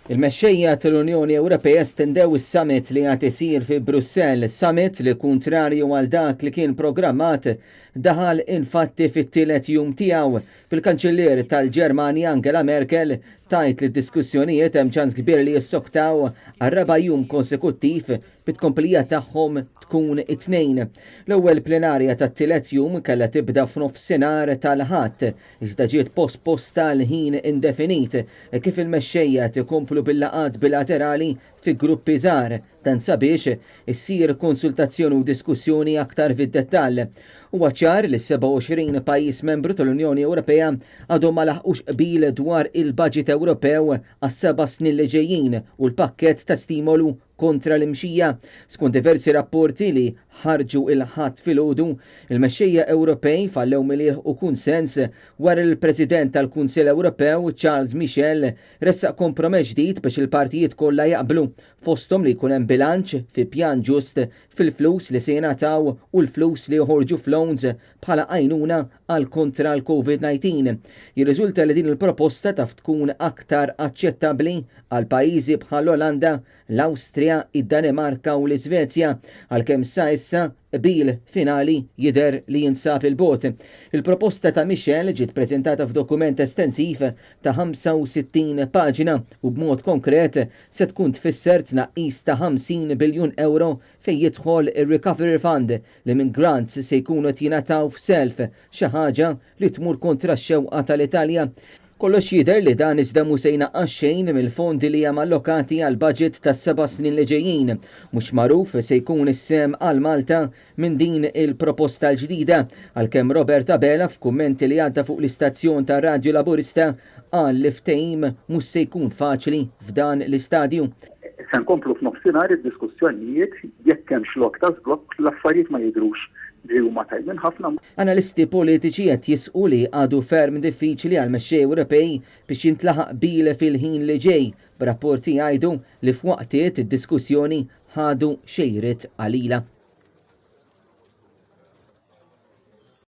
Il-mexxejja tal-Unjoni Ewropea stendew is-summit li għad isir fi Brussell, summit li kuntrarju għal dak li kien programmat daħal infatti fit-tielet jum tiegħu bil-Kanċillier tal-Ġermanja Angela Merkel tgħid li d-diskussjonijiet hemm ċans kbir li jissoktaw għar-raba' jum konsekuttiv bit-tkomplija tagħhom tkun it-Tnejn. L-ewwel plenarja tat-tielet jum kellha tibda f'nofsinhar tal-Ħadd, iżda ġiet posposta għal ħin indefinit hekk kif il-mexxejja qed ikomplu bil-laqgħat bilaterali fi gruppi żgħar, dan sabiex issir konsultazzjoni u diskussjoni aktar fid-dettall. Huwa ċar li s-27 pajjiż membru tal-Unjoni Ewropea għadhom ma laħqux qbil dwar il-baġit Ewropew għas-seba' snin li ġejjin u l-pakkett ta' stimolu kontra l-imxija. Skont diversi rapporti li ħarġu il-Ħadd filgħodu, il-mexxejja Ewropej fallew milli jilħqu kunsens wara li l-President tal-Kunsill Ewropew, Charles Michel, ressaq kompromess ġdid biex il-partijiet kollha jaqblu, fosthom li jkun hemm bilanċ fi pjan ġust fil-flus li se jingħataw u l-flus li joħorġu f'loans bħala għajnuna għal kontra l-Covid-19. Jirriżulta li din il-proposta taf tkun aktar aċċettabbli għal pajjiżi bħall-Olanda, l-Awstrija, id-Danimarka u l-Iżvezja, għalkemm sa issa qbil finali jidher li jinsab 'il bogħod. Il-proposta ta' Michel ġiet preżentata f'dokument estensiv ta' 65 paġna u b'mod konkret se tkun tfisser tnaqqis ta' 50 biljun ewro fejn jidħol ir-Recovery Fund li minn grants se jkunu qed jingħataw f'self, xi ħaġa li tmur kontra x-xewqa tal-Italja. Kollox jidher li dan iżda mhu se jnaqqas xejn mill-fondi li hemm allokati għall-baġit tas-seba' snin li ġejjin. Mhux magħruf se jkun is-sehem għal Malta minn din il-proposta l-ġdida, għalkemm Robert Abela f'kummenti li għadda fuq l-istazzjon tar-radju Laburista qal li ftehim mhux se jkun faċli f'dan l-istadju. Se nkomplu f'nofsinhar id-diskussjonijiet jekk hemmx lok ta' żblokk, l-affarijiet ma jidhrux li huma tajbin ħafna. Analisti politiċi qed jisħqu li għadu ferm diffiċli għall-mexxejja Ewropej biex jintlaħaq qbil fil-ħin li ġej, b'rapporti jgħidu li f'waqtiet id-diskussjoni ħadu xejriet qalila.